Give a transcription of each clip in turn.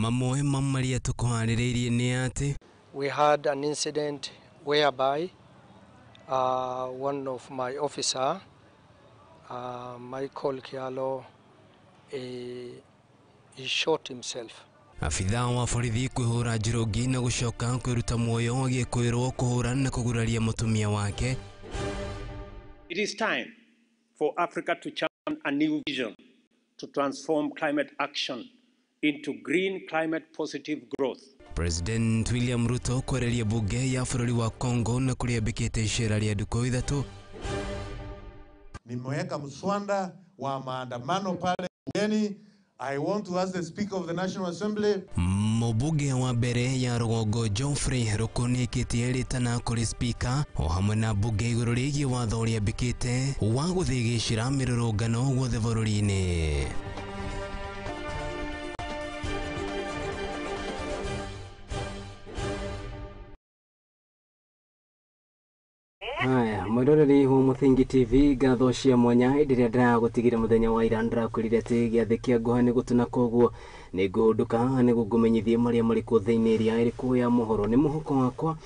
Mamwe ma marĩa tũkũharĩrĩirie nĩ atĩ We had an incident whereby one of my officer, Michael Kialo, he shot himself. Abithaa wa borithi kwĩhũra njirũngi na gũcoka kwĩruta muoyo agĩkwĩrwo kũhũra na kũguraria mũtumia wake. It is time for Africa to champion a new vision to transform climate action into green climate positive growth. President William Ruto kwereria bunge ya bũrũri wa Congo na kũrĩa ambĩkĩte icera rĩa ndukũ ithatũ. Nimeweka mswada wa maandamano pale bungeni. I want to ask the Speaker of the National Assembly. Mũmbunge wa mbere ya rũgongo Geoffrey Ruku nĩekĩtie rĩtana kũrĩ Speaker o hamwe na mbunge igũrũ rĩgiĩ watho ũrĩa ambĩkĩte wa gũthĩgĩcĩra mĩrũrũngano guothe bũrũri-inĩ. Haya, mwĩroreri wa Mũthingi TV, ngatho cia mwanya hĩndĩ ĩrĩa ndĩragũtigire mũthenya wa ira ndĩrakwĩrire atĩ gĩathĩ kĩa ngũha nĩ gũtuna, koguo nĩ ngũhũndũka nĩguo ngũmenyithie marĩa marĩ kuo thĩinĩ ĩrĩa ĩrĩ kũ ya mohoro. Nĩ mũhuko wakwa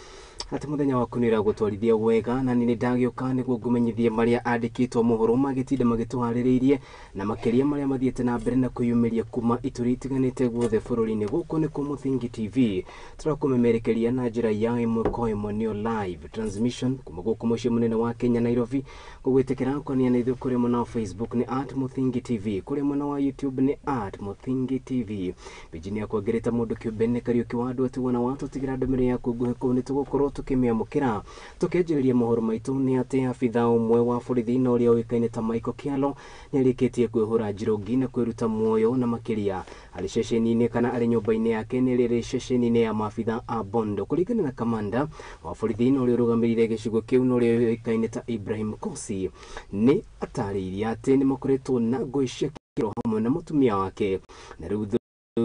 atĩ mũthenya waku nĩ ũragũtwarithia wega, na nĩ ndagĩũka nĩguo ngũmenyithie marĩa andĩkĩtwo mohoro magĩtinda magĩtũharĩrĩirie na makĩria marĩa mathiĩte na mbere na kwĩyumĩria kuma ituri itiganĩte guothe bũrũri-inĩ. Gũkũ nĩkuo Mũthingi TV tũrakũmemerekeria na njĩra ya ĩmwe kwa ĩmwe, nĩyo live transmission kuma gũkũ mũciĩ mũnene wa Kenya Nairobi. Gũgwĩtĩkĩra kwania na ithuĩ kũrĩ mwena wa Facebook nĩ @Mũthingi TV, kũrĩ mwena wa YouTube nĩ @Mũthingi TV. Page-inĩ yakwa ngĩrĩta mũndũ kĩũmbe nĩ Kariũki wa andũ atuana watũtigĩra ndũmĩrĩri yaku nguhĩ kũu nĩ tũgũkorwo tũkĩmĩamũkĩra. Tũkĩanjĩrĩria mohoro maitũ nĩ atĩ abithaa ũmwe wa borithi na ũrĩa ũĩkaine ta Michael Kialo nĩarĩkĩtie kwĩhũra njirũngi na kwĩruta muoyo, na makĩria arĩ ceceni-inĩ kana arĩ nyũmba-inĩ yake nĩ rĩrĩ ceceni-inĩ ya maabithaa a Bondo. Kũringana na kamanda wa borithi na ũrĩa ũrũgamĩrĩire gĩcigo kĩu na ũrĩa ũĩkaine ta Ibrahim Kosi, nĩ atarĩirie atĩ nĩ makoretwo na ngũĩ cia kĩro hamwe na mũtumia wake, na rĩu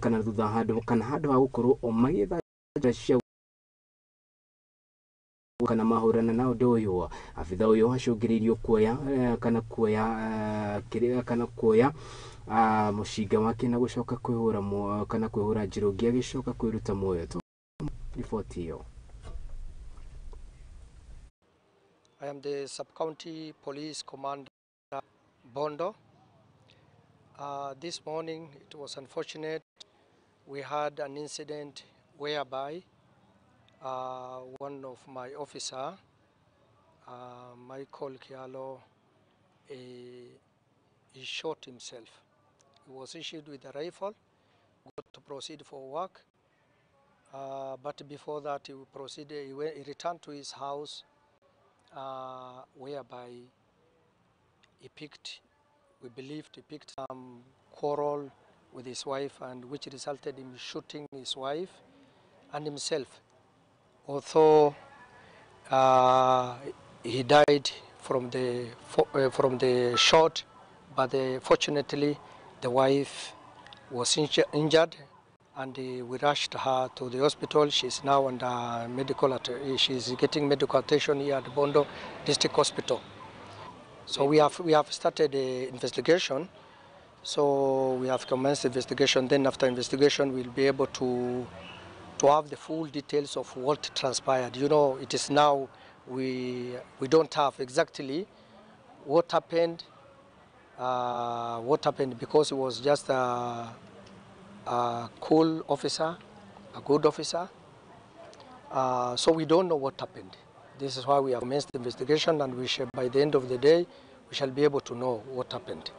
kana thutha handũ kana handũ ha gũkorwo o magĩetha njĩra cia kana mahũrana na ũndũ ũyũ, abithaa ũyũ acũngĩrĩirio kuoya kana kuoya kĩrĩa kana kuoya mũcinga wake na gũcoka kwĩhũra kana kwĩhũra njirũngi agĩcoka kwĩruta muoyo. Riboti ĩyo. I am the sub-county police commander Bondo. This morning it was unfortunate we had an incident whereby one of my officer, Michael Kialo, he shot himself. He was issued with a rifle, got to proceed for work, but before that he proceeded. He returned to his house, whereby he picked, we believed he picked some quarrel with his wife, and which resulted in shooting his wife and himself. Although he died from the shot, but fortunately the wife was injured, and we rushed her to the hospital. She's now under medical. She's getting medical attention here at Bondo District Hospital. So we have started the investigation. So we have commenced investigation. Then after investigation, we'll be able to have the full details of what transpired. You know, it is now we don't have exactly what happened. What happened, because he was just a cool officer, a good officer. So we don't know what happened. This is why we have commenced the investigation, and we shall, by the end of the day, we shall be able to know what happened.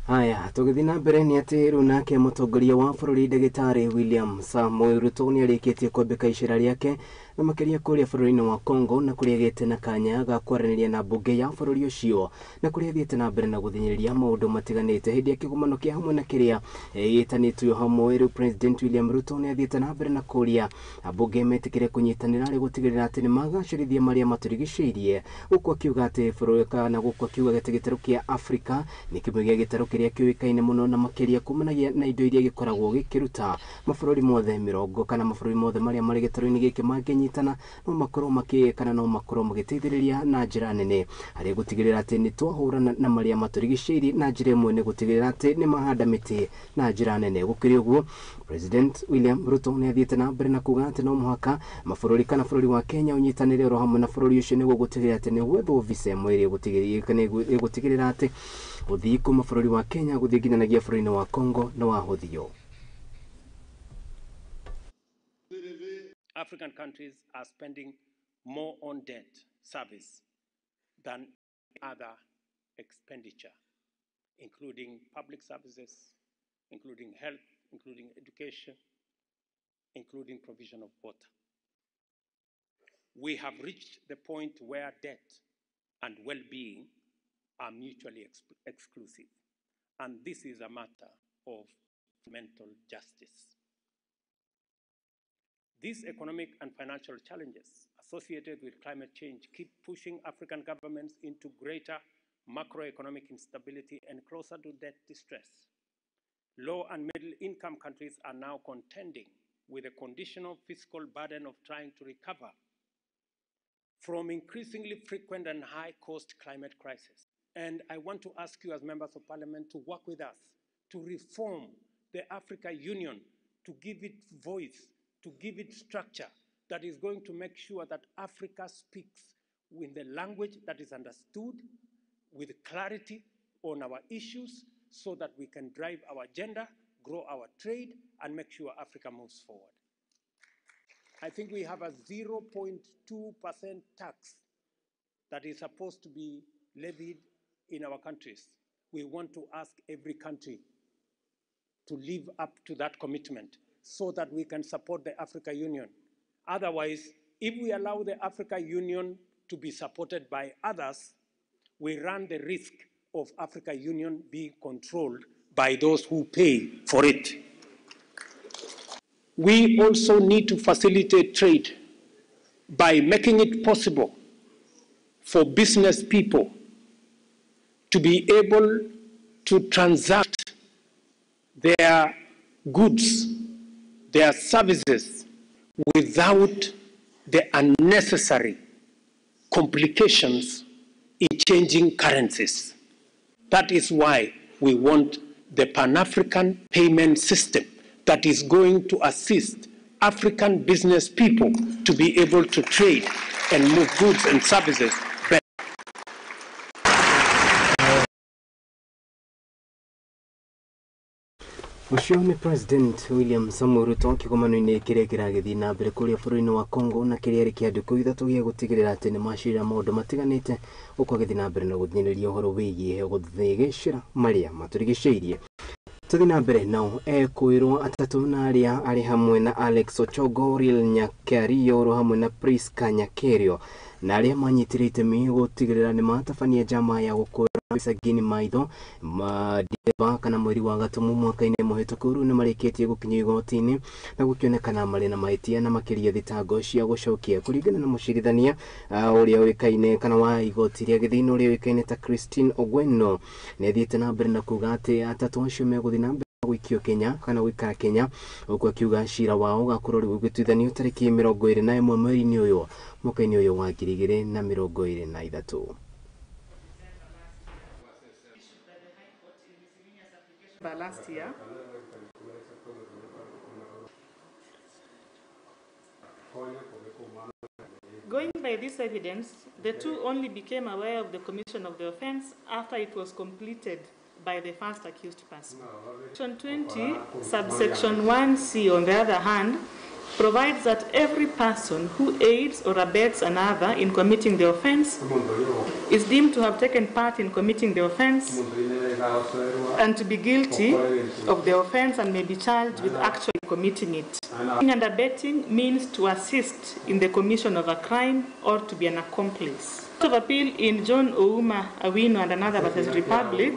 Haya, tũgĩthiĩ na mbere nĩ atĩ rĩu nake mũtongoria wa bũrũri ndagĩtarĩ William Samoei Ruto nĩarĩkĩtie kwambĩka icera rĩake na makĩria kũrĩa bũrũri-inĩ wa Congo, na kũrĩa agĩte na kanya ga kwaranĩria na mbunge ya bũrũri ũcio, na kũrĩa athiĩte na mbere na gũthĩnyĩrĩria maũndũ matiganĩte hĩndĩ ya kĩgomano kĩa hamwe na kĩrĩa gĩtanĩtio hamwe. Rĩu President William Ruto nĩ athiĩte na mbere na kũria ambunge metĩkĩre kũnyitanĩra harĩ gũtigĩrĩra atĩ nĩ magacĩrithia marĩa matũrigicĩirie, gũkũ akiuga atĩ bũrũri kana gũkũ akiuga atĩ gĩtarũ kĩa Afrika nĩ kĩmwe gĩa gĩtarũ kĩrĩa kĩũĩkaine mũno na makĩria kumanagia na indo iria gĩkoragwo gĩkĩruta mabũrũri mothe mĩrongo kana mabũrũri mothe marĩa marĩ gĩtarũ-inĩ gĩkĩ mangĩnyitanĩra manyitana no makorwo makĩ kana no makorwo magĩteithĩrĩria na njĩra nene harĩ gũtigĩrĩra atĩ nĩ twahũrana na marĩa matũrigicĩirie na njĩra ĩmwe nĩ gũtigĩrĩra atĩ nĩ mahanda mĩtĩ na njĩra nene. Gũkĩrĩ ũguo, President William Ruto nĩ athiĩte na mbere na kuga atĩ no mũhaka mabũrũri kana bũrũri wa Kenya ũnyitanĩre oro hamwe na bũrũri ũcio nĩguo gũtigĩrĩra atĩ nĩ gwethwo visa ĩmwe ĩrĩa ĩgũtigĩrĩra atĩ ũthii kuma bũrũri wa Kenya gũthiĩ nginyanagia bũrũri-inĩ wa Congo nĩ wahũthio. African countries are spending more on debt service than other expenditure, including public services, including health, including education, including provision of water. We have reached the point where debt and well-being are mutually exclusive, and this is a matter of mental justice. These economic and financial challenges associated with climate change keep pushing African governments into greater macroeconomic instability and closer to debt distress. Low and middle income countries are now contending with the conditional fiscal burden of trying to recover from increasingly frequent and high-cost climate crisis. And I want to ask you as members of parliament to work with us to reform the Africa Union, to give it voice, to give it structure that is going to make sure that Africa speaks in the language that is understood, with clarity on our issues, so that we can drive our agenda, grow our trade, and make sure Africa moves forward. I think we have a 0.2% tax that is supposed to be levied in our countries. We want to ask every country to live up to that commitment so that we can support the Africa Union. Otherwise, if we allow the Africa Union to be supported by others, we run the risk of Africa Union being controlled by those who pay for it. We also need to facilitate trade by making it possible for business people to be able to transact their goods, their services, without the unnecessary complications in changing currencies. That is why we want the Pan-African payment system that is going to assist African business people to be able to trade and move goods and services better. Ũcio nĩ President William Samoei Ruto kĩgomano-inĩ kĩrĩa kĩragĩthiĩ na mbere kũrĩa bũrũri-inĩ wa Congo na kĩrĩa arĩ kĩa ndukũ ithatũ gĩa gũtigĩrĩra atĩ nĩ macira maũndũ matiganĩte gũkũ agĩthiĩ na mbere na gũthikĩrĩria ũhoro wĩgiĩ gũthĩgĩcĩra marĩa matũrigicĩirie. Tũthiĩ na mbere nao ekwĩrwo atatũ na arĩa arĩ hamwe na Alex Ochogo, Riel Nyakario oro hamwe na Priska Nyakerio na arĩa manyitire itemi gũtigĩrĩra nĩ matabania njama ya gũkũra Sagini maitho Madiba kana mweri wa Gatumu mwaka-inĩ mũhĩtũku rĩu nĩmarĩkĩtie gũkinyio igoti-inĩ na gũkĩonekana marĩ na mahĩtia na makĩria thitango cia gũcokia kũringana na mũcirithania ũrĩa ũĩkaine kana wa igoti rĩa Gĩthĩinĩ ũrĩa ũĩkaine ta Christine Ogweno nĩ athiĩte na mbere na kuga atĩ atatũ acio megũthiĩ na mbere gũikio Kenya kana gũikara Kenya huku akiuga cira wao ũgakorwo rĩu ũgĩtuithanio tarĩki 21 mweri-inĩ ũyũ mwaka-inĩ ũyũ wa 2023. Last year. Going by this evidence, the two only became aware of the commission of the offense after it was completed by the first accused person. Section 20, subsection 1C, on the other hand, provides that every person who aids or abets another in committing the offense is deemed to have taken part in committing the offense and to be guilty of the offense and may be charged with actually committing it. Aiding and abetting means to assist in the commission of a crime or to be an accomplice. Court of Appeal in John Ouma Awino and another versus Republic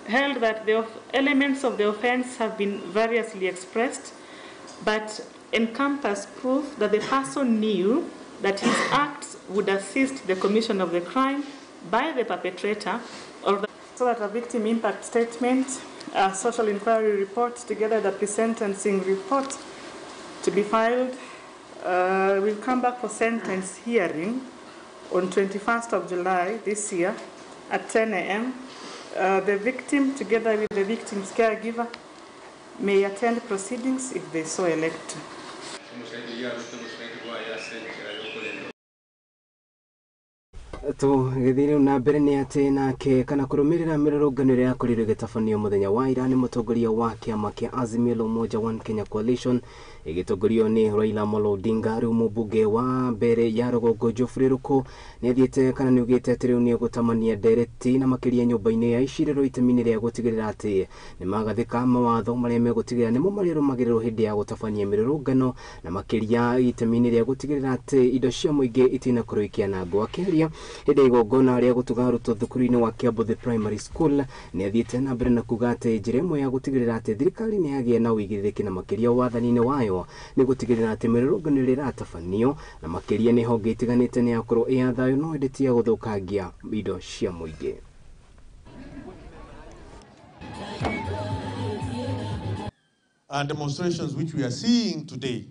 held that the elements of the offense have been variously expressed, but encompass proof that the person knew that his acts would assist the commission of the crime by the perpetrator, or the, so that a victim impact statement, a social inquiry report, together with a pre-sentencing report to be filed Will come back for sentence hearing on 21st of July this year at 10 a.m. The victim, together with the victim's caregiver, may attend proceedings if they so elect. Tũgĩthiĩ rĩu na mbere nĩ atĩ nake kana kũrũmĩrĩra mĩrũrũngano ĩrĩa yakorirwo ĩgĩtabanio mũthenya wa ira nĩ mũtongoria wa kĩama kĩa Azimio la Umoja One Kenya Coalition ĩgĩtongorio nĩ Raila Amolo Odinga. Rĩu mũmbunge wa mbere ya rũgongo Geoffrey Ruku nĩ athiĩte kana nĩ augĩte atĩ rĩu nĩ egũtamania ndereti na makĩria nyũmba-inĩ ya icirĩro itemi-inĩ rĩa gũtigĩrĩra atĩ nĩ magathĩka mawatho marĩa megũtigĩrĩra nĩmo marĩrũmagĩrĩrwo hĩndĩ ya gũtabania mĩrũrũngano na makĩria itemi-inĩ rĩa gũtigĩrĩra atĩ indo cia mũingĩ itinakorwo ikĩanangwo. Akĩaria hĩndĩ ya igongona rĩa gũtuga arutwo thukuru-inĩ wa Kiambu Primary School nĩ athiĩte na mbere na kuga atĩ njĩra ĩmwe ya gũtigĩrĩra atĩ thirikari nĩ yagĩa na ũigĩrĩrĩki na makĩria wathani-inĩ wayo nĩ gũtigĩrĩra atĩ mĩrũrũngano ĩrĩa ĩratabanio na makĩria nĩ honge itiganĩte nĩ yakorwo ĩ ya thayũ no ĩndĩ ti ya gũthũkangia indo cia mũingĩ. And demonstrations which we are seeing today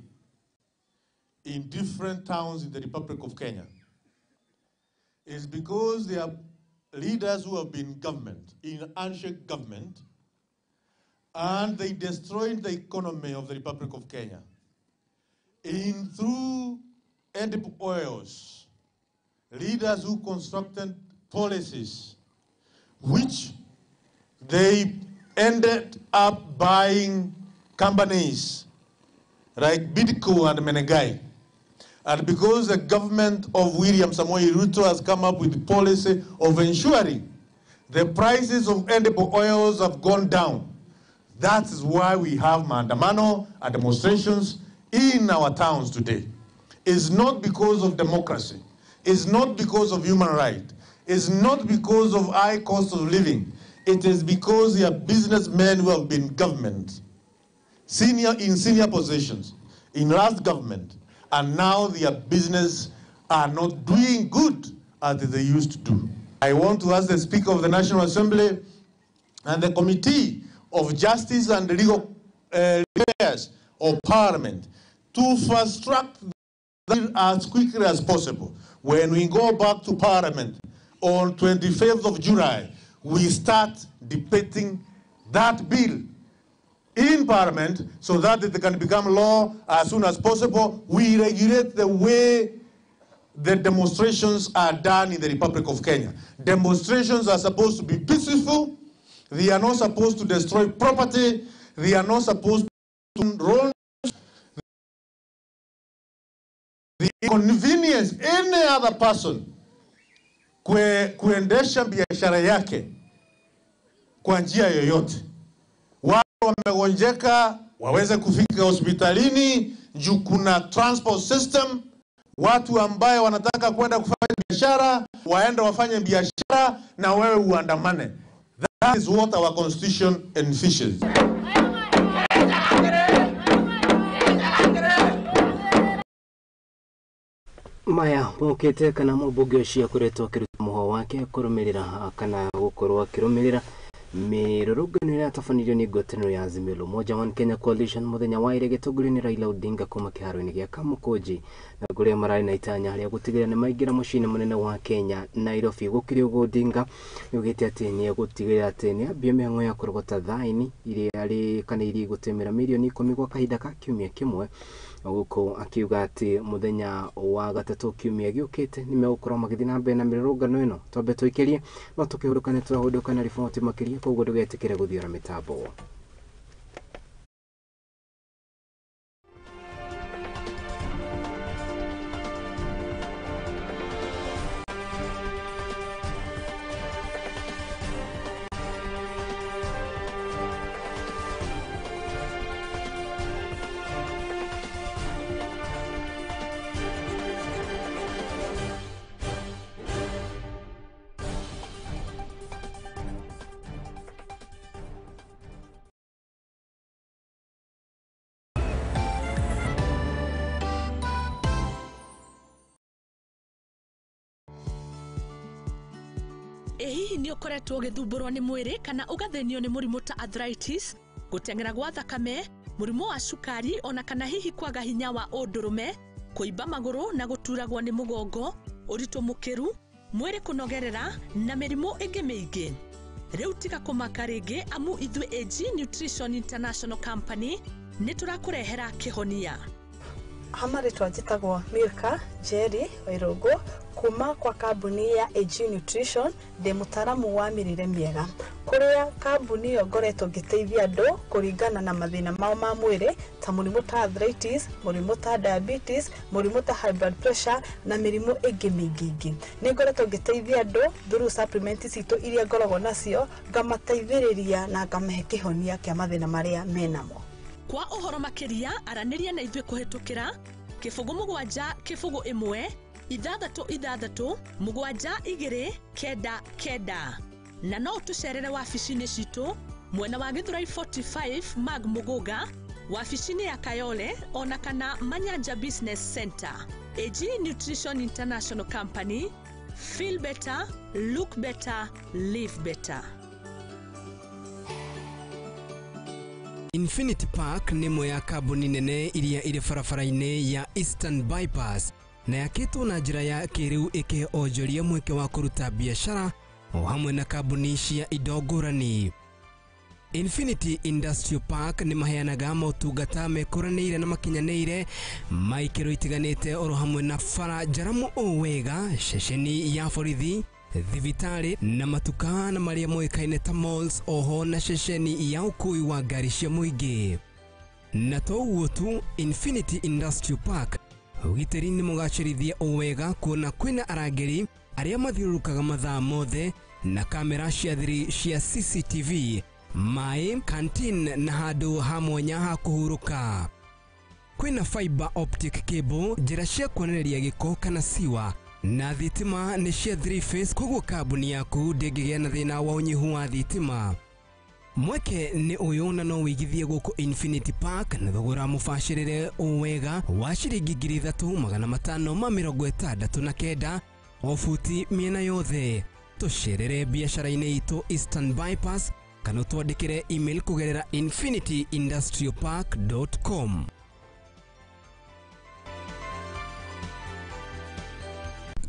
in different towns in the Republic of Kenya is because they are leaders who have been government, in handshake government, and they destroyed the economy of the Republic of Kenya in through edible oils, leaders who constructed policies which they ended up buying companies like Bidco and Menegai. And because the government of William Samoei Ruto has come up with the policy of ensuring the prices of edible oils have gone down, that is why we have maandamano and demonstrations in our towns today. It's not because of democracy. It's not because of human rights. It's not because of high cost of living. It is because they are businessmen who have been government, in senior positions, in last government, and now their business are not doing good as they used to do. I want to ask the Speaker of the National Assembly and the Committee of Justice and Legal Affairs of Parliament to fast-track as quickly as possible. When we go back to Parliament on 25th of July, we start debating that bill in Parliament so that it can become law as soon as possible. We regulate the way the demonstrations are done in the Republic of Kenya. Demonstrations are supposed to be peaceful. They are not supposed to destroy property. They are not supposed to run the inconvenience any other person kuendesha biashara yake kwa njia yoyote. Watu wamegonjeka waweze kufika hospitalini juu kuna transport system. Watu ambaye wanataka kwenda kufanya biashara waende wafanye biashara na wewe uandamane. That is what our constitution envisions. Maya mokete kana mũmbunge ũcio akoretwo akĩruta mũhwa wake kũrũmĩrĩra kana gũkorwo akĩrũmĩrĩra mĩrũrũngano ĩrĩa yatabanirio nĩ ngwatanĩro ya Azimio la Umoja One Kenya Coalition mũthenya wa ira ĩgĩtongorio nĩ Raila Odinga kuma kĩharo-inĩ gĩa Kamukunji na kũrĩa mararĩ na itanya rĩa gũtigĩrĩra nĩ maingĩra mũciĩ-inĩ mũnene wa Kenya Nairobi. Gũkĩrĩ ũguo Odinga nĩaugĩte atĩ nĩegũtigĩrĩra atĩ nĩambia mĩhang'o ya kũrogota thaĩni iria arĩ kana iria igũtũmĩra mirioni 10 gwa kahinda ka kiumia kĩmwe, gũkũ akiuga atĩ mũthenya wa gatatũ kiumia gĩũkĩte nĩmegũkorwo magĩthiĩ na mbere na mĩrũrũngano ĩno. Twambe tũikĩrie no tũkĩhũrũka nĩ twahũndũka na riboti makĩria, koguo ndũgetĩkĩre gũthiora mĩtambo. Ĩ hihi nĩ ũkoretwo ũgĩthumbũrwo nĩ mwĩrĩ kana ũgathĩnio nĩ mũrimũ ta arthritis, gũteng'era gwa thakame, mũrimũ wa cukari ona kana hihi kwaga hinya wa ũndũrũme? Kũimba magũrũ na gũturagwo nĩ mũgongo, ũritũ mũkĩru, mwĩrĩ kũnogerera na mĩrimũ ĩngĩ mĩingĩ. Rĩu tiga kũmaka rĩngĩ amu ithuĩ AG Nutrition International Company nĩ tũrakũrehera kĩhonia. Ha marĩtwa njĩtagwo Milka Njeri Wairũngũ kuma kwa kambuni ya AG Nutrition, ndĩ mũtaaramu wa mĩrĩre mĩega kũrĩa kambuni ĩyo ngoretwo ngĩteithia andũ kũringana na mathĩna mao ma mwĩrĩ ta mũrimũ ta arthritis, mũrimũ ta diabetes, mũrimũ ta high blood pressure na mĩrimũ ĩngĩ mĩingĩ ĩngĩ. Nĩ ngoretwo ngĩteithia andũ through supplement citũ iria ngoragwo nacio, ngamateithĩrĩria na ngamahe kĩhonia kĩa mathĩna marĩa menamo. Kwa ũhoro makĩria aranĩria na ithuĩ kũhĩtũkĩra 07 0 1 6 6 7 2 9 9 na no ũtũcerere wabici-inĩ citũ mwena wa Githurai 45 Mag Muguga, wabici-inĩ ya Kayole ona kana Manyanja Business Center. AG Nutrition International Company, feel better, look better, live better. Infinity Park nĩ ĩmwe ya kambuni nene iria irĩ barabara-inĩ ya Eastern Bypass na yakĩtwo na njĩra ya kĩrĩu ĩkĩhe onjoria mweke wa kũruta biacara o hamwe na kambuni cia indo ngũrani. Infinity Industrial Park nĩ maheanaga motungata mekũranĩire na makinyanĩire ma ikĩro itiganĩte oro hamwe na bara njaramu o wega, ceceni ya borithi, thibitarĩ na matuka na marĩa moĩkaine ta malls, oho na ceceni ya ũkui wa ngari cia mũingĩ. Na to ũguo tu, Infinity Industrial Park ũgitĩri nĩ mũgacĩrithie o wega kuona kwĩna arangĩri arĩa mathiũrũrũkaga mathaa mothe na kamera cia thiri cia CCTV, maĩ, canteen na handũ ha mwanya ha kũhurũka. Kwĩna fiber optic cable, njĩra cia kuonereria gĩko kana siwa, na thitima nĩ cia 3 phase, koguo kambuni yaku ndĩngĩgĩa na thĩna wa ũnyihu wa thitima. Mweke nĩ ũyũ na no wĩigithie gũkũ Infinity Park na thogora mũbacĩrĩre o wega wa ciringi 3569 o buti mĩena yothe. Tũcerere biacara-inĩ itũ Eastern Bypass kana ũtwandĩkĩre email kũgerera infinityindustrialpark.com.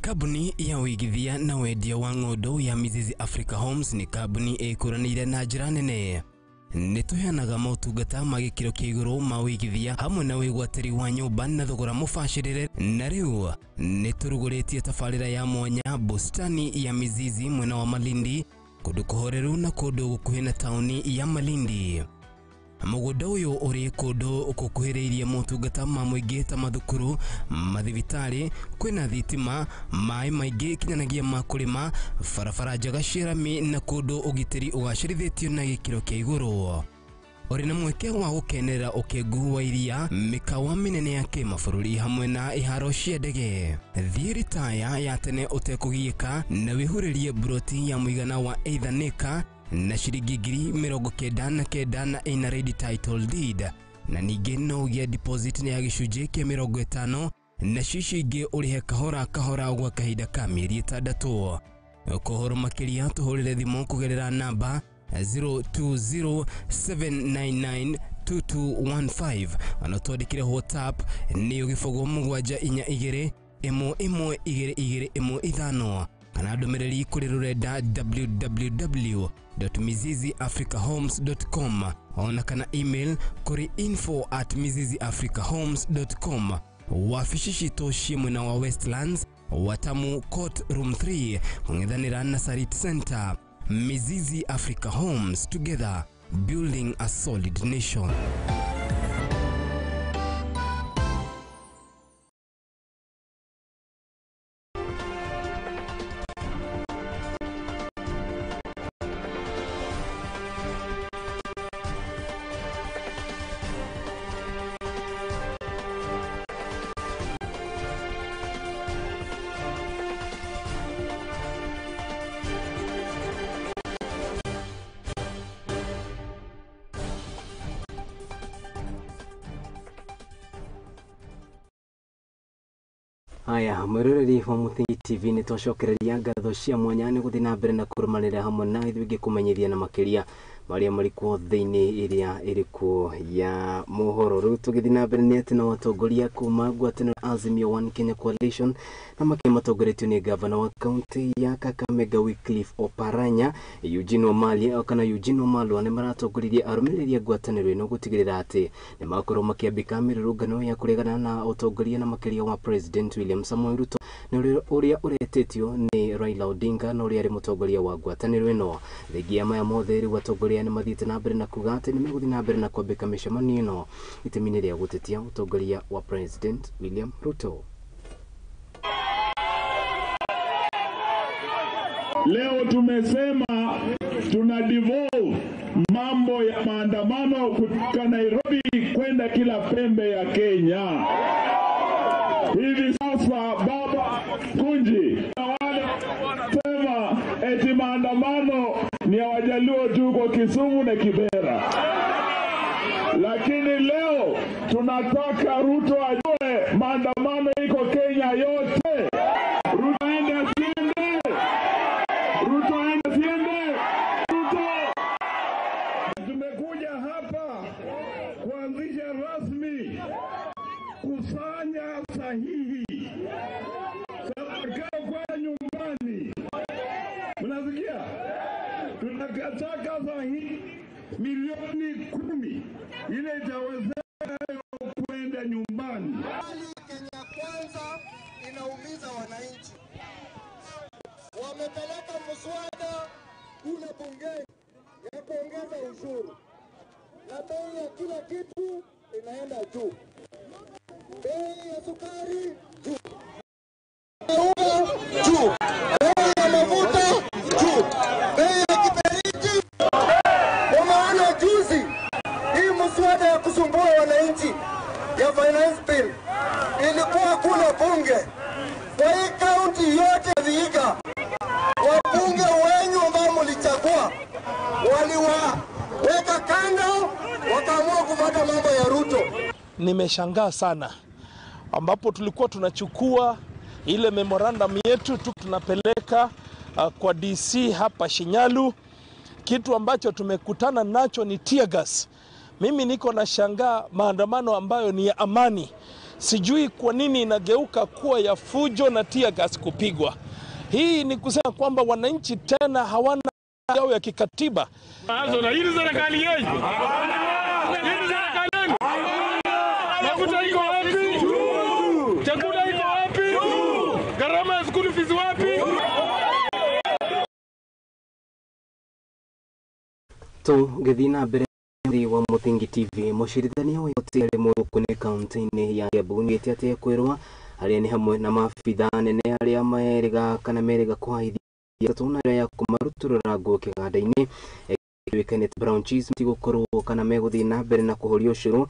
Kambuni ya ũigithia na wendia wa ng'ũndũ ya Mizizi Africa Homes nĩ kambuni ĩkũranĩire na njĩra nene. Nĩ tũheanaga motungata ma gĩkĩro kĩa igũrũ ma ũigithia hamwe na wĩgwatĩri wa nyũmba na thogora mũbacĩrĩre, na rĩu nĩ tũrugũrĩtie tabarĩra ya mwanya bustani ya Mizizi mwena wa Malindi, kũndũ kũhoreru na kũndũ gũkuhĩ na taũni ya Malindi. Mũgũnda ũyũ ũrĩ kũndũ gũkuhĩrĩirie motungata ma mũingĩ ta mathukuru, mathibitarĩ, kwĩna thitima, maĩ maingĩ kinyanagĩa ma kũrĩma, barabara njega cia rami na kũndũ ũgitĩri ũgacĩrithĩtio na gĩkĩro kĩa igũrũ. Ũrĩ na mweke wa gũkenerera ũkengu wa iria, mĩkawa mĩnene ya kĩmabũrũri hamwe na iharo cia ndege. Thiĩ ritaya ya tene ũtekũgiĩka na wĩhurĩrie mburoti ya mũigana wa either nĩka na ciringi 99,000 na ĩna ready title deed, na ningĩ no ũgĩe deposit ya gĩcunjĩ kĩa 50 na cicio ingĩ ũrĩhe kahora kahora gwa kahinda ka mĩeri 6. Kũhoro makĩria tũhũrĩre thimũ kũgerera namba 0207992215 ona twandĩkĩre WhatsApp nĩ 0742 11 22 15 kana ndũmĩrĩri kũrĩ rũrenda www.miziziafricahomes.com ona kana email kũrĩ info@miziziafricahomes.com. Wabici citũ ciĩ mwena wa Westlands, Watamu Court Room 3, kũng'ethanĩra na Sarit Center. Mizizi Africa Homes, together building a solid nation. Haya, mwĩroreri wa Mũthingi TV, nĩ twacokereria ngatho cia mwanya nĩ gũthiĩ na mbere na kũrũmanĩrĩra hamwe na ithuĩ ngĩkũmenyithia na makĩria Marĩa marĩ kuo thĩinĩ ĩrĩa ĩrĩ kuo ya mohoro. Rĩu tũgĩthiĩ na mbere nĩ atĩ na watongoria kuma ngwatanĩro Azimio One Kenya Coalition na makĩria matongoretio nĩ gavana wa kaunti ya Kakamega Wycliffe Oparanya, Eugene Wamalwa kana Eugene Wamalwa nĩ maratongoririe arũmĩrĩri a ngwatanĩro ĩno gũtigĩrĩra atĩ nĩ makorwo makĩambĩka mĩrũrũngano ya kũregana na ũtongoria na makĩria wa President William Samoei Ruto na ũrĩa ũretĩtio nĩ Raila Odinga na ũrĩa arĩ mũtongoria wa ngwatanĩro ĩno. Thengia maya mothe rĩu atongoria nĩ mathiĩte na mbere na kuga atĩ nĩ megũthiĩ na mbere na kwambĩka mĩcemanio ĩno itemi-inĩ rĩa gũtetia ũtongoria wa President William Ruto. Leo tumesema tuna devolve mambo ya maandamano kutoka Nairobi kwenda kila pembe ya Kenya. Hivi sasa baba Kunji na wale wanasema eti maandamano ni ya Wajaluo tu kwa Kisumu na Kibera, lakini leo tunataka Ruto ajue maandamano iko Kenya yote. Ruto aende asiende? Ruto aende asiende? Ruto! Tumekuja hapa kuanzisha rasmi kusanya sahihi kwa nyumbani. Mnasikia? Tunataka sahihi 10 milioni ile itawezesha kwenda nyumbani. Kenya Kwanza inaumiza wananchi. Wamepeleka mswada kule bungeni ya kuongeza ushuru na bei ya kila kitu inaenda juu. Bei ya sukari juu, unga juu, bei ya mafuta juu, bei ya kiberiti. Umeona juzi hii mswada ya kusumbua wananchi ya finance bill ilikuwa kule bunge. Kwa hii kaunti yote ya Vihiga, wabunge wenyu ambao mlichagua waliwaweka kando, wakaamua kufuata mambo ya Ruto. Nimeshangaa sana ambapo tulikuwa tunachukua ile memorandum yetu tu tunapeleka kwa DC hapa Shinyalu. Kitu ambacho tumekutana nacho ni tear gas. Mimi niko na shangaa maandamano ambayo ni ya amani, sijui kwa nini inageuka kuwa ya fujo na tear gas kupigwa. Hii ni kusema kwamba wananchi tena hawana yao ya kikatiba. Na hii serikali yenu. Hii serikali yenu. Mafuta iko wapi? Chakula iko wapi? Gharama ya school fees wapi? Tũgĩthiĩ na mbere wa Mũthingi TV, mũcirithania wa igoti arĩ mũrũkũ nĩ kaunti-inĩ ya Kiambu nĩgĩte atĩ ekwĩrwo arĩa nĩ hamwe na maabitha anene arĩa merĩga kana merĩga kũhaithia tatu na ya kũmarutũrũra nguo kĩganda-inĩ ĩtuĩkanĩte Brown Cheese tigũkorwo kana megũthiĩ na mbere na kũhoria ũcũrũ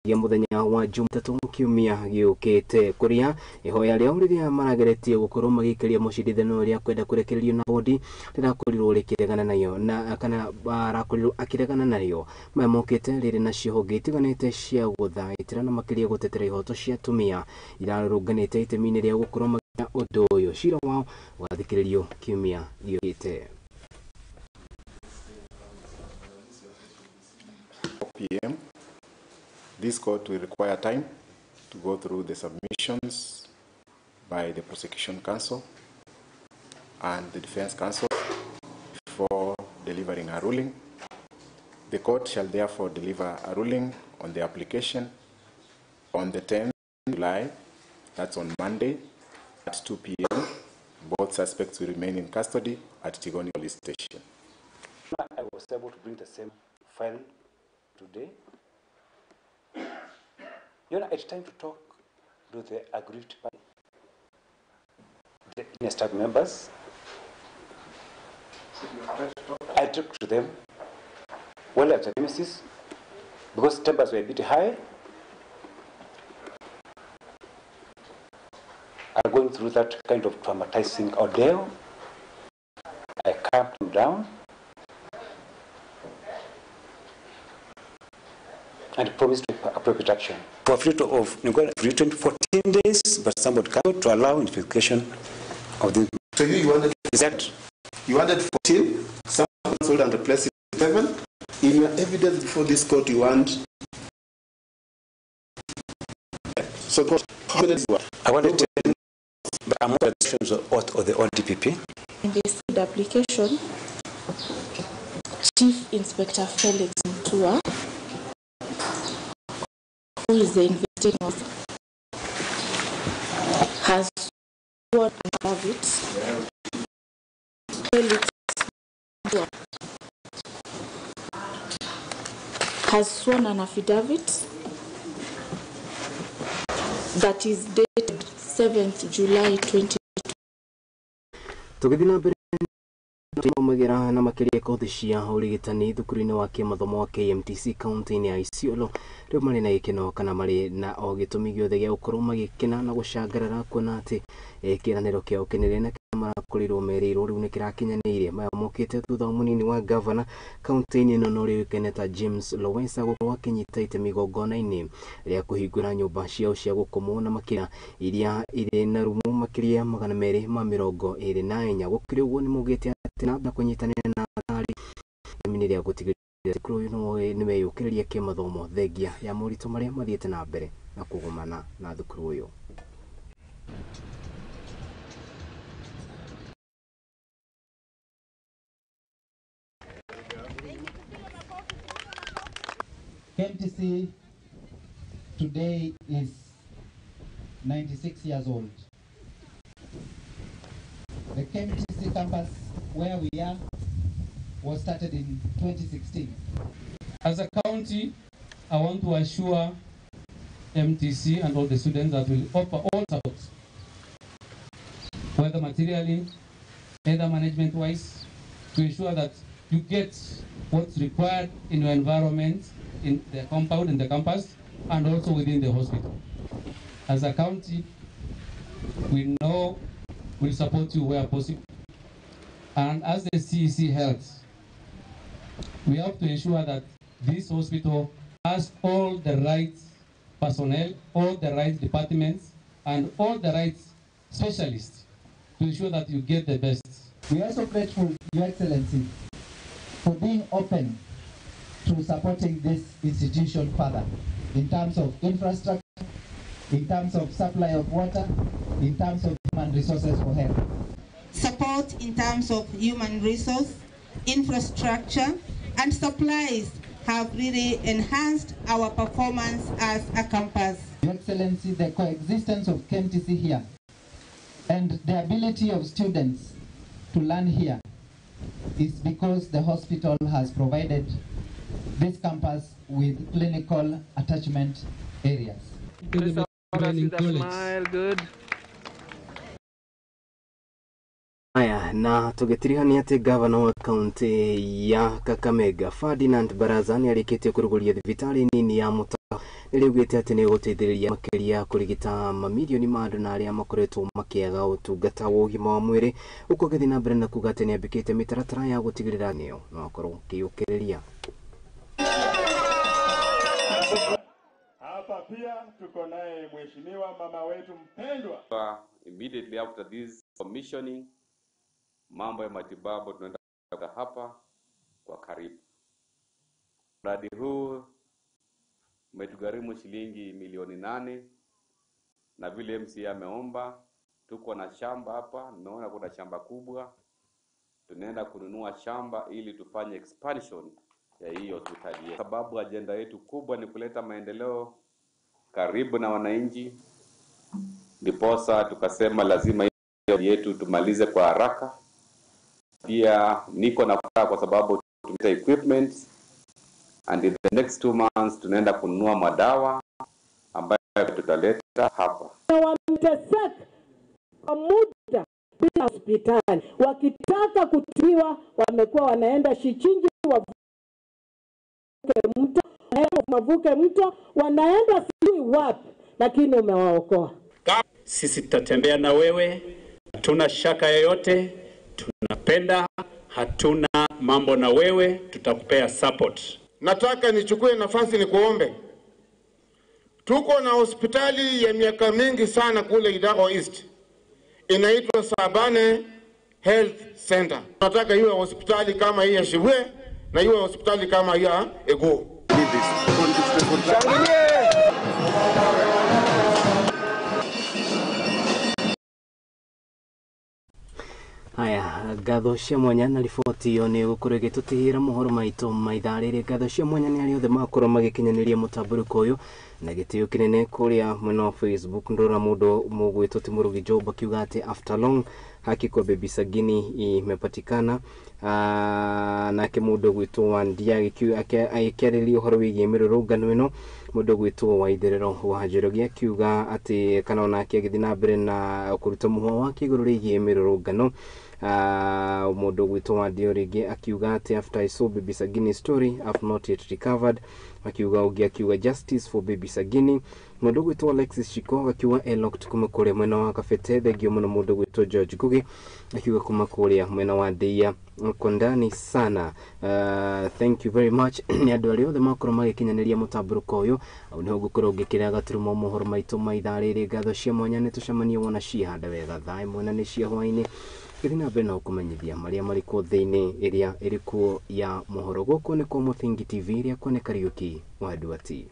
ya mũthenya wa Jumatatũ kiumia gĩũkĩte, kũrĩa ihoya rĩao rĩrĩa marageretie gũkorwo magĩikĩria mũcirithania ũrĩa kwenda kũrekererio na bodi rĩrakorirwo rĩkĩregana nayo na kana arakorirwo akĩregana narĩo. Maya mokĩte rĩrĩ na honge itiganĩte cia gũthaitĩra na makĩria gũtetera ihoto cia atumia irarũrũnganĩte itemi-inĩ rĩa gũkorwo magĩka ũndũ ũyũ. Cira wao ũgathikĩrĩrio kiumia gĩũkĩte. PM. This court will require time to go through the submissions by the prosecution counsel and the defense counsel before delivering a ruling. The court shall therefore deliver a ruling on the application on the 10th of July, that's on Monday, at 2 p.m. Both suspects will remain in custody at Tigoni Police Station. I was able to bring the same file today. It's time to talk to the aggrieved party, the senior staff members. I talked to them well at the premises because tempers were a bit high. Are going through that kind of traumatizing ordeal. I calmed them down and promised appropriate action. For free of written 14 days, but somebody came to allow investigation of the. So you wanted is that you wanted 14, someone sold and replaced it with 7. In your evidence before this court, you want. So, how many? I want to tell you, but I'm not of the ODPP. In this application, Chief Inspector Felix Mutua, who is the investigating officer, has sworn an affidavit. Felix Mutua has sworn an affidavit that is dated 7th July 20. Tũgĩthiĩ na mbere magera na makĩria kothi cia ũrigitani thukuru-inĩ wa kĩmathomo wa KMTC kaunti-inĩ ya Isiolo rĩu marĩ na gĩkeno kana marĩ na o gĩtũmi gĩothe gĩa gũkorwo magĩkena na gũcangarara kuona atĩ kĩĩranĩro kĩao kĩnene na kĩrĩa marakorirwo merĩirwo rĩu nĩ kĩrakinyanĩire. Maya mokĩte thutha wa mũnini wa gavana kaunti-inĩ ĩno na ũrĩa ũĩkaine ta James Lowesa gũkorwo akĩnyita itemi igongona-inĩ rĩa kũhingũra nyũmba ciao cia gũkomwo na makĩria iria irĩ na rumu makĩria 224. Gũkĩrĩ ũguo nĩ maugĩte atĩ na kũnyitanĩra na thirikari itemi rĩa gũtigĩrĩra thukuru ũyũ nĩ weyũkĩrĩria kĩmathomo thengia ya moritũ marĩa mathiĩte na mbere na kũgomana na thukuru ũyũ. KMTC today is 96 years old. The KMTC campus where we are was started in 2016. As a county, I want to assure MTC and all the students that we offer all support, whether materially, either management-wise, to ensure that you get what's required in your environment, in the compound, in the campus, and also within the hospital. As a county, we know we'll support you where possible. And as the CEC Health, we have to ensure that this hospital has all the right personnel, all the right departments, and all the right specialists to ensure that you get the best. We are also grateful, Your Excellency, for being open to supporting this institution further in terms of infrastructure, in terms of supply of water, in terms of human resources for health. Support in terms of human resource, infrastructure, and supplies have really enhanced our performance as a campus. Your Excellency, the coexistence of KMTC here and the ability of students to learn here is because the hospital has provided this campus with clinical attachment areas. Good. Aya, na tũgĩtirihania atĩ gavana wa kaunti ya Kakamega Ferdinand Baraza nĩ arĩkĩtie kũrugũria thibitarĩ nini ya Mutaho nĩrĩugĩte atĩ nĩ ĩgũteithĩrĩria makĩria kũrigita mamirioni ma andũ na arĩa makoretwo makĩaga ũtungata wa ũgima wa mwĩrĩ huku agĩthiĩ na mbere na kuga atĩ nĩambĩkĩte mĩtaratara ya gũtigĩrĩra nĩo no akorwo kĩyũkĩrĩria. Hapa pia tuko naye mheshimiwa mama wetu mpendwa. Immediately after this commissioning, mambo ya matibabu tunaenda hapa kwa karibu. Mradi huu umetugharimu shilingi milioni 8 na vile MCA ameomba, tuko na shamba hapa, nimeona kuna shamba kubwa. Tunaenda kununua shamba ili tufanye expansion ya hiyo hospitali. Sababu ajenda yetu kubwa ni kuleta maendeleo karibu na wananchi. Ndiposa tukasema lazima hiyo yetu tumalize kwa haraka. Pia niko na furaha kwa sababu tumeta equipment and in the next 2 months tunaenda kununua madawa ambayo tutaleta hapa. Wameteseka kwa muda bila hospitali, wakitaka kutibiwa wamekuwa wanaenda Shichinji, wavuke mto, wanaenda sijui wapi, lakini umewaokoa. Sisi tutatembea na wewe, hatuna shaka yoyote, tunapenda, hatuna mambo na wewe, tutakupea support. Nataka nichukue nafasi nikuombe. Tuko na hospitali ya miaka mingi sana kule Idaho East. Inaitwa Sabane Health Center. Nataka iwe hospitali kama hii ya Shibwe na iwe hospitali kama ya Ego. Haya, ngatho cia mwanya na riboti ĩyo nĩ gũkorwo ĩgĩtũtigĩra mohoro maitũ ma ithaa rĩrĩ. Ngatho cia mwanya nĩ arĩa othe makorwo magĩkinyanĩria mũtambũrĩko ũyũ na gĩtĩo kĩnene kũrĩa mwena wa Facebook. Ndora mũndũ mũgwĩtwo ti Mũrugi Job akiuga atĩ after long haki kwa Baby Sagini imepatikana. Nake mũndũ ũgwĩtwo Wandia agĩkĩarĩria ũhoro wĩgiĩ mĩrũrũngano ĩno. Mũndũ ũgwĩtwo Waitherero wa Njoroge akiuga atĩ kana onake agĩthiĩ na mbere na kũruta mũhwa wake igũrũ rĩgiĩ mĩrũrũngano. Mũndũ ũgwĩtwo Wandio rĩngĩ akiuga atĩ after I saw Baby Sagini story I've not yet recovered. Akiuga ũngĩ akiuga justice for Baby Sagini. Mũndũ ũgwĩtwo Alexis Shiko akiuga Eloked kuma kũrĩa mwena wa Kabete. Thengio mũno mũndũ ũgwĩtwo George Ngugi akiuga kuma kũrĩa mwena wa Ndeia kwa ndani sana. Thank you very much nĩ andũ arĩa othe makorwo magĩkinyanĩria mũtambũrũko ũyũ. Au nĩho ngũkorwo ngĩkĩra gaturumo mohoro maitũ ma ithaa rĩrĩ. Ngatho cia mwanya nĩ tũcemanie wona cihanda wega thaa ĩmwe na nĩ cia hwaĩ-inĩ. Gĩthiĩ na mbere na gũkũmenyithia marĩa marĩ kuo thĩinĩ ĩrĩa ĩrĩ kuo ya mohoro. Gũkũ nĩ kwa Mũthingi TV ĩrĩa kuoneka Kariũki wa Nduati.